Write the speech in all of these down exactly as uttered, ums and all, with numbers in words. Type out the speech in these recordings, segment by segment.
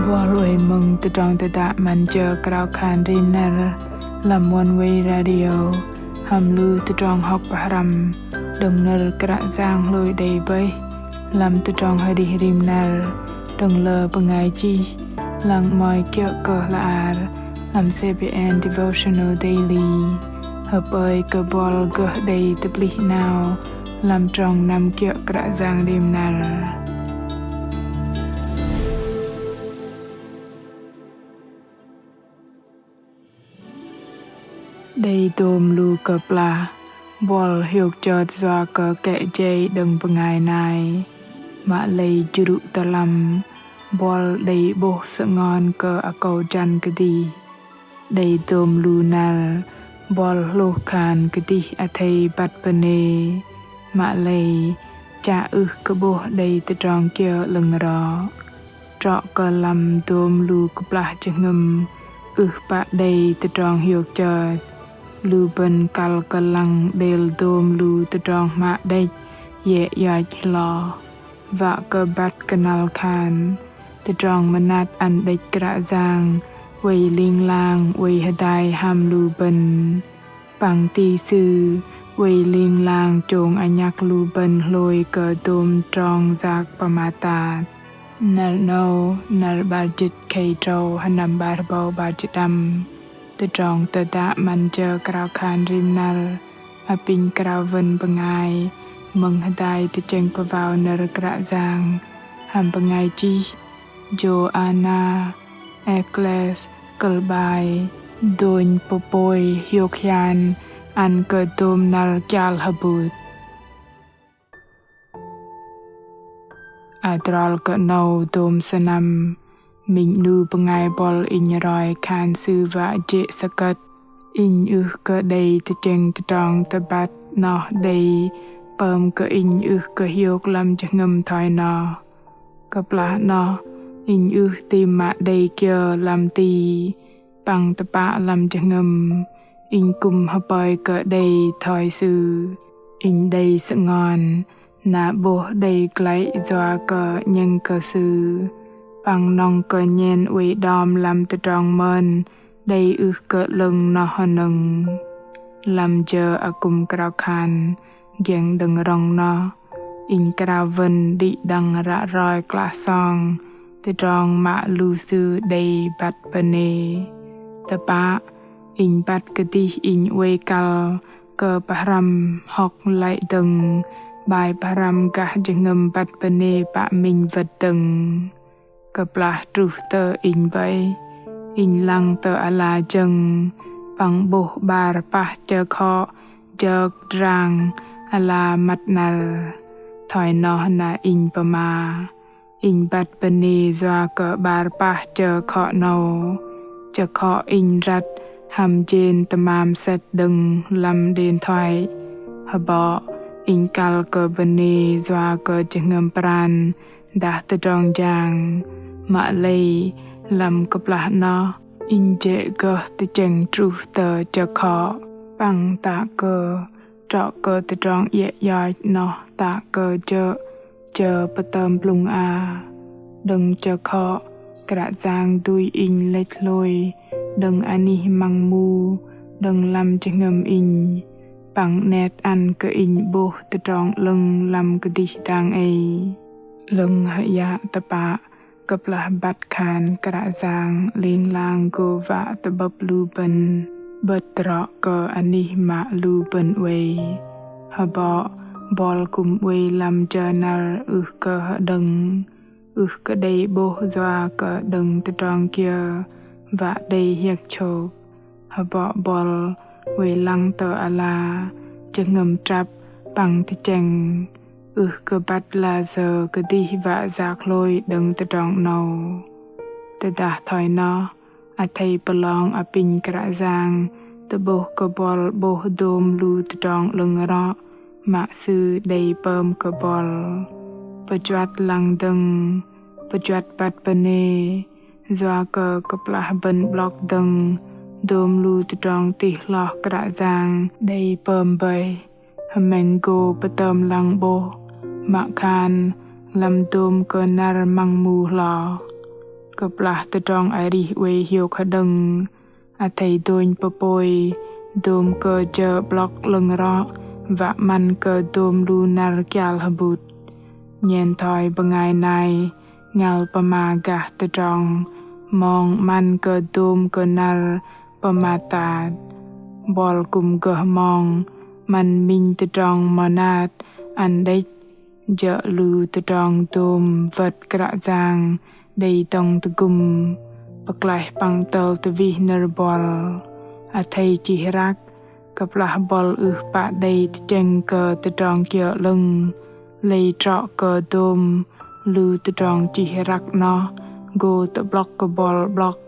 Buăl oei mơ̆ng tơdrong tơdă 'Măn Jơ Krao Khan Rim Năr lăm Oneway Radio hăm lu tơdrong hŏk pơhrăm đơ̆ng nơ̆r Kră Yang hlôi đei bơih lăm tơdrong arih rim năr đơ̆ng lơ bơngai chih lăng 'mơ̆i kiơ̆ kơ hla ar lăm CBN Devotional Daily. Hơpơi kơ buăl gơh đei tơplih 'nao lăm trong năm kiơ̆ Kră Yang rim năr. Đei dôm lu kơplah buăl hiôk chơt yua kơ kĕ jei đơ̆ng bơngai nai. Mă lei jrŭ tơ lăm buăl đei 'bôh sơngon kơ akâu jăn kơdih. Đei dôm lu năr buăl hlôh khan kơdih athei băt bơnê. Mă lei chă ưh kơ 'bôh đei tơdrong kiơ 'lơ̆ng rŏ. Trŏ kơ lăm dôm lu kơplah jơhngơ̆m ưh pă đei tơdrong hiôk chơt, lu bơ̆n kăl kơ lăng đêl dôm lu tơdrong hmă đĕch yĕ yoch hloh. Wă kơ băt kơnăl khan tơdrong mơnat ăn đĕch Kră Yang oei ling lang oei hơdai hăm lu bơ̆n. Păng ti Sư oei ling lang chông anhăk lu bơ̆n hlôi kơ dôm trong yak pơmat tat. Năr 'nâu, năr 'bar jĭt khei tơdrâu, sơnăm 'bar hơbâu 'bar jĭt pơđăm. Tơdrong tơdă 'Măn Jơ Krao Khan Rim Năr apinh krao wơ̆n bơngai mơ̆ng hơdai tơchĕng pơwao nơ̆r Kră Yang hăm bơngai chih Joanna Ekles, kơ̆l 'bai: Dônh pơpôi hiôk hian ăn kơ dôm năr kial hơbŭt. Adrol kơ 'nâu dôm sơnăm, minh 'nu bơngai buăl inh roi khan sư wă jê̆ sơkơ̆t. Inh ưh kơ đei tơchĕng tơdrong tơbăt noh đei pơm kơ inh ưh kơ hiôk lăm jơhngơ̆m thoi noh. Kơplah noh inh ưh tam mă đei kiơ lăm ti, păng tơpă lăm jơhngơ̆m, inh kư̆m hơpơi kơ đei thoi sư. Inh đei sơngon na 'bôh đei glăi yua kơ 'nhĕng kơ sư, păng nŏng kơ nhen oei đom lăm tơdrong mơn đei ưh kơ 'lơ̆ng noh hơnơ̆ng. Lăm jơ akŭm krao khan giĕng đơ̆ng rŏng noh, inh krao wơ̆n đĭ đăng ră roi klah song tơdrong mă lu sư đei băt bơnê. Tơpă, inh băt kơdih inh oei kăl kơ pơhrăm hŏk lăi dơ̆ng 'bai pơhrăm gah jơhngơ̆m băt bơnê pă minh wơ̆t dơ̆ng. Kơplah truh tơ inh bơih, inh lăng tơ ala jơ̆ng păng 'bôh 'bar pah chơkhŏ jơk drang ala măt năr. Thoi noh na inh pơma, inh băt bơnê yua kơ 'bar pah chơkhŏ 'nâu. Chơkhŏ inh răt hăm jên tơmam sĕt đơ̆ng lăm đênh thoai. Hơbŏ inh kăl kơ bơnê yua kơ jơhngơ̆m pran dah tơdrong jang. Mă lei lăm kơplah noh inh jê̆ gơh tơchĕng truh tơ chơkhŏ, păng tă kơ trŏ kơ tơdrong iĕ yoch noh tă kơ jơ̆ jơ pơtơm blŭng a. Đơ̆ng chơkhŏ, Kră Yang dui inh lĕch hlôi đơ̆ng anih măng mu đơ̆ng lăm jơhngơ̆m inh, păng 'net ăn kơ inh 'bôh tơdrong 'lơ̆ng lăm kơdih dang ei. 'Lơ̆ng hơyă tơpă, kơplah băt khan Kră Yang ling lang gô wă tơ'bơ̆p lu bơ̆n 'bơ̆t trŏ kơ anih mă lu bơ̆n oei. Hơbŏ buăl kư̆m oei lăm jơ năr ưh kơ hơđơ̆ng, ưh kơ đei 'bôh yua kơ đơ̆ng tơdrong kiơ wă đei hiơ̆k chôk. Hơbŏ buăl oei lăng tơ ala jơhngơ̆m trăp păng tơchĕng, ưh kơ băt layơ kơdih wă yak hlôi đơ̆ng tơdrong 'nâu. Tơdah thoi noh, athei pơlong apinh Kră Yang tơ'bôh kơ buăl 'bôh dôm lu tơdrong 'lơ̆ng rŏ mă Sư đei pơm kơ buăl. Pơjuăt lăng dơ̆ng, pơjuăt băt bơnê, yua kơ kơplah bơ̆n 'blŏk dơ̆ng dôm lu tơdrong tih hloh Kră Yang đei pơm bơih, hơmĕng gô pơtơm lăng 'bôh, mă khan lăm dôm kơ năr măng mu hloh. Kơplah tơdrong arih oei hiôk hơđơ̆ng, athei dônh pơpôi dôm kơ jơ 'blŏk 'lơ̆ng rŏ wă 'măn kơ dôm lu năr kial hơbŭt. Nhen thoi bơngai nai ngăl pơma gah tơdrong mong 'măn kơ dôm kơ năr pơmat tat. Buăl kư̆m gơh mong 'măn minh tơdrong mơnat ăn đĕch, jơ̆ lu tơdrong dôm wơ̆t Kră Yang đei dŏng tơgŭm pơklaih păng tơl tơwih nơ̆r buăl. Athei chih răk, kơplah buăl ưh pă đei tơchĕng kơ tơdrong kiơ 'lơ̆ng, lei trŏ kơ dôm lu tơdrong chih răk 'noh gô tơ'blŏk kơ buăl 'blŏk.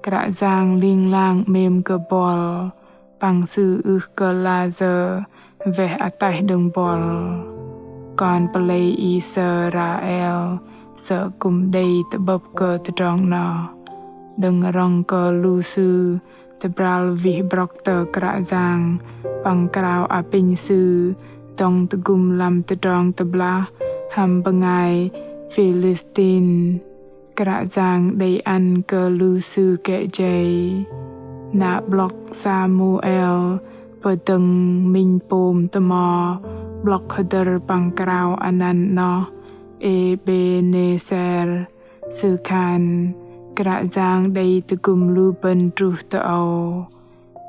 Kră Yang ling lang 'mêm kơ buăl, păng Sư ưh kơ lăi jơ weh ataih đơ̆ng buăl. Kon pơlei Israel sơ̆ kư̆m đei tơ'bơ̆p kơ tơdrong 'noh. Đơ̆ng rŏng kơ lu sư tơbral wih brŏk tơ Kră Yang, păng krao apinh Sư dŏng tơgŭm lăm tơdrong tơblah hăm bơngai Philistin. Kră Yang đei ăn kơ lu sư kĕ jei. Na 'blŏk Samuel pơdơ̆ng minh pôm tơmo 'blŏk hơdơ̆r păng krao anăn 'noh Êbênêser, sư khan Kră Yang đei tơgŭm lu bơ̆n truh tơ âu.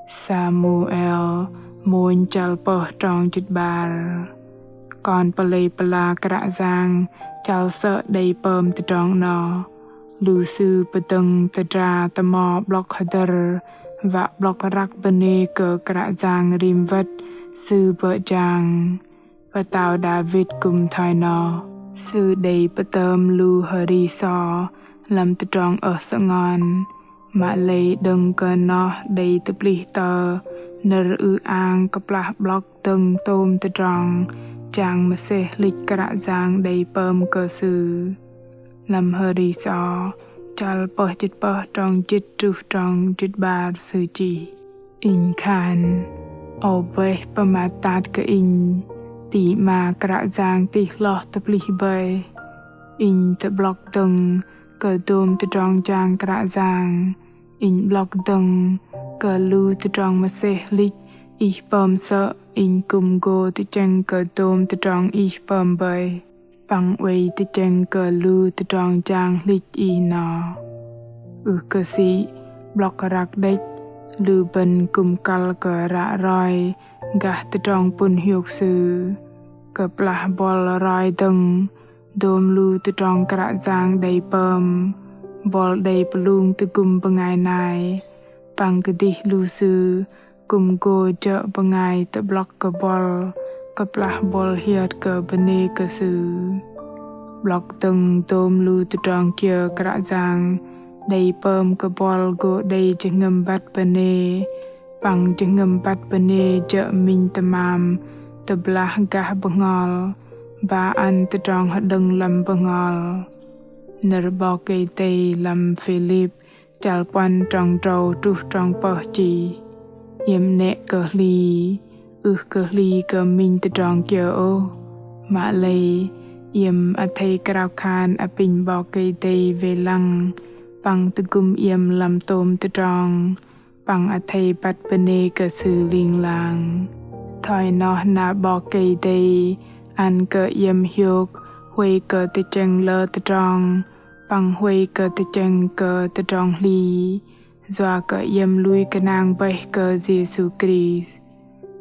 Samuel mônh chăl pơh trong jĭt 'bar. Kon pơlei pơla Kră Yang chăl sơ̆ đei pơm tơdrong 'noh. Lu sư pơdơ̆ng tơdra tơmo 'blŏk hơdơ̆r wă 'blŏk răk bơnê kơ Kră Yang rim wơ̆t Sư bơ̆ jang. Pơtao Đavit kư̆m thoi noh, sư đei pơtơm lu hơri sô lăm tơdrong ơh sơngon. Mă lei đơ̆ng kơ noh đei tơplih tơ nơ̆r ư-ang kơplah 'blŏk dơ̆ng tôm tơdrong jang mơsêh hlĭch Kră Yang đei pơm kơ sư. Lăm hơri sô chăl pơh jĭt pơh trong jĭt truh trong jĭt 'bar sư chih: Inh khan, âu bơih pơmat tat kơ inh, ti 'ma Kră Yang tih hloh tơplih bơih. Inh tơ'blŏk dơ̆ng kơ dôm tơdrong jang Kră Yang, inh 'blŏk dơ̆ng kơ lu tơdrong mơsêh hlĭch Ih pơm sơ̆, inh kư̆m gô tơchĕng kơ dôm tơdrong Ih pơm bơih. Păng oei tơchĕng kơ lu tơdrong jang hlĭch Ih noh. Ưh kơ sĭ 'blŏk răk đĕch, lu bơ̆n kư̆m kăl kơ ră roi gah tơdrong pŭn hiôk Sư. Kơplah buăl roi dơ̆ng dôm lu tơdrong Kră Yang đei pơm, buăl đei pơlung tơgŭm bơngai nai, păng kơdih lu sư kư̆m gô jơ̆ bơngai tơ'blŏk kơ buăl kơplah buăl hiơt kơ bơnê kơ Sư. 'Blŏk dơ̆ng dôm lu tơdrong kiơ Kră Yang đei pơm kơ buăl gô đei jơhngơ̆m băt bơnê, păng jơhngơ̆m băt bơnê jơ̆ minh tơmam tơblah gah bơhngol, ba ăn tơdrong hơđơ̆ng lăm bơhngol. Nơ̆r 'Bok Kei-Dei lăm Philip chăl puăn trong tơdrâu truh trong pơh chih: Iĕm 'nĕ kơ hli, ưh kơ hli kơ minh tơdrong kiơ ôh. Mă lei iĕm athei krao khan apinh 'Bok Kei-Dei wei lăng, păng tơgŭm iĕm lăm tôm tơdrong, păng athei băt bơnê kơ Sư ling lang. Thoi noh na 'Bok Kei-Dei ăn kơ iĕm hiôk huay kơ tơchĕng lơ tơdrong, păng huay kơ tơchĕng kơ tơdrong hli, yua kơ iĕm lui gơnang bơih kơ Yêsu Krist.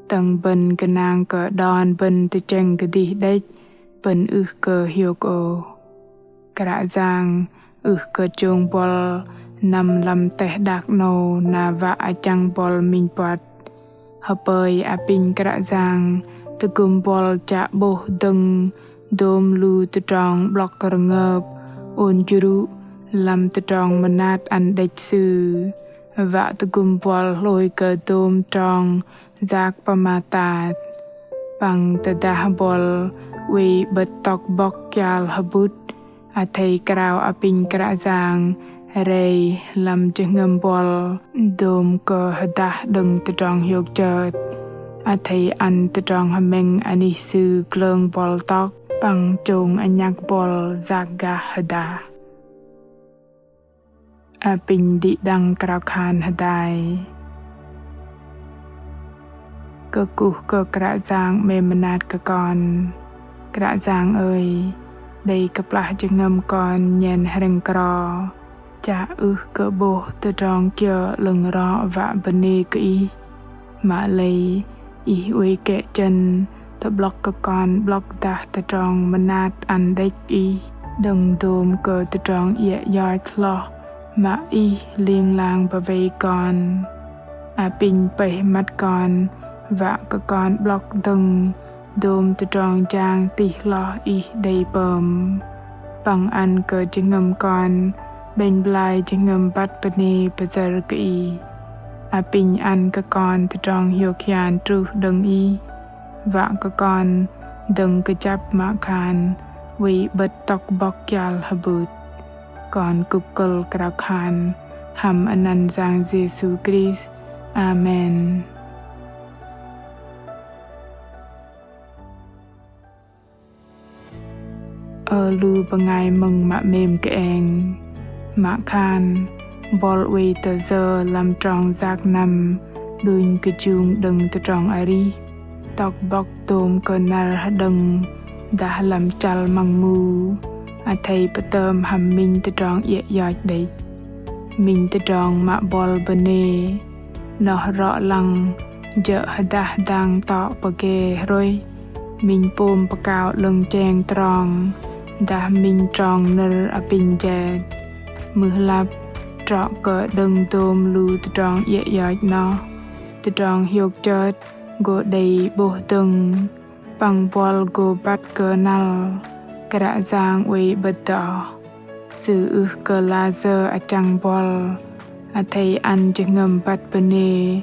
Tơ̆ng bơ̆n gơnang kơ đon bơ̆n tơchĕng kơdih đĕch, bơ̆n ưh kơ hiôk ôh. Kră Yang ưh kơ chông buăl năm lăm teh đak 'nâu na wă achăng buăl minh puăt. Hơpơi apinh Kră Yang tơgŭm buăl chă 'bôh dơ̆ng dôm lu tơdrong 'blŏk rơngơp, ôn jrŭ lăm tơdrong mơnat ăn đĕch Sư, wă tơgŭm buăl hlôi kơ dôm trong yak pơmat tat. Păng tơdah buăl oei 'bơ̆t tŏk bŏk kial hơbŭt, athei krao apinh Kră Yang rei lăm jơhngơ̆m buăl dôm kơ hơdah đơ̆ng tơdrong hiôk chơt. Athei ăn tơdrong hơmĕng anih Sư glơng buăl tŏk, păng chông anhăk buăl yak gah hơdah. Apinh đĭ đăng krao khan hơdai. Kơkuh kơ Kră Yang 'mêm mơnat kơ kon. Kră Yang ơi, đei kơplah jơhngơ̆m kon nhen hrĕng kro, chă ưh kơ 'bôh tơdrong kiơ 'lơ̆ng rŏ wă bơnê kơ Ih. Mă lei Ih oei kĕ chơ̆n tơ'blŏk kơ kon 'blŏk dah tơdrong mơnat ăn đĕch Ih, đơ̆ng dôm kơ tơdrong iĕ yoch hloh mă Ih ling lang bơwei kon. Apinh pơih măt kon, wă kơ kon 'blŏk dơ̆ng dôm tơdrong jang tih hloh Ih đei pơm. Păng ăn kơ jơhngơ̆m kon 'bĕnh blai jơhngơ̆m băt bơnê pơjơ̆r kơ Ih. Apinh ăn kơ kon tơdrong hiôk hian truh đơ̆ng Ih, wă kơ kon dơ̆ng kơjăp mă khan oei 'bơ̆t tŏk bŏk kial hơbưt. Kon kŭp kơ̆l krao khan hăm anăn Yang Yêsu Krist. Amen. Ơ lu bơngai mơ̆ng mă 'mêm kơeng. Mă khan buăl oei tơ yơ lăm trong yak năm đunh kơjung đơ̆ng tơdrong arih, tŏk bŏk dôm kơ năr hơđơ̆ng dah lăm chăl măng mu, athei pơtơm hăm minh tơdrong iĕ yoch đĕch. Minh tơdrong mă buăl bơnê, noh rŏ lăng jơ̆ hơdah dang tŏ pơgê hrôih, minh pôm pơkao 'lơ̆ng cheng trong, dah minh trong nơ̆r apinh jet. Mưh lăp, trŏ kơ đơ̆ng dôm lu tơdrong iĕ yoch noh, tơdrong hiôk chơt gô đei 'bôh dơ̆ng, păng buăl gô băt kơnăl, Kră Yang oei 'bơ̆t dơ̆ng. Sư ưh kơ layơ achăng buăl, athei ăn jơhngơ̆m băt bơnê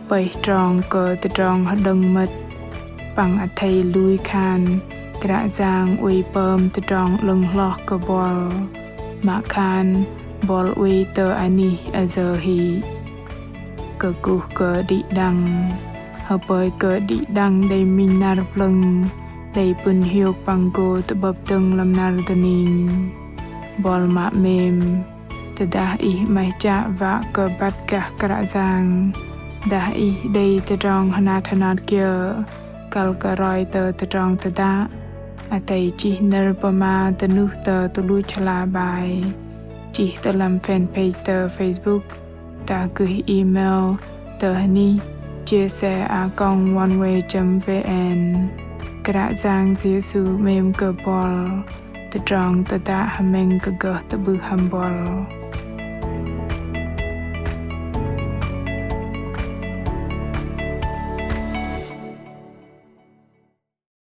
pơih trong kơ tơdrong hơđơ̆ng mơ̆t, păng athei lui khan Kră Yang oei pơm tơdrong 'lơ̆ng hloh kơ buăl, mă khan buăl oei tơ anih ayơ hĭ. Kơkuh kơ đĭ đăng. Hơpơi kơ đĭ đăng đei minh năr plơ̆ng, đei pŭn hiôk păng gô tơ'bơ̆p dơ̆ng lăm năr dơning. Buăl mă 'mêm, tơdah ih 'maih chă wă kơ băt gah Kră Yang, dah ih đei tơdrong hơnat hơnat kiơ kăl kơ roi tơ tơdrong tơdă, athei chih nơ̆r pơma dơnuh tơ tơluch hla bơar, chih tơ lăm fanpage tơ Facebook, dah gơih email tơ hơnih chia sẻ a còng oneway chấm vn. Kră Yang Yêsu 'mêm kơ buăl. Tơdrong tơdă hơmĕng kơ gơh tơ'bưh hăm buăl.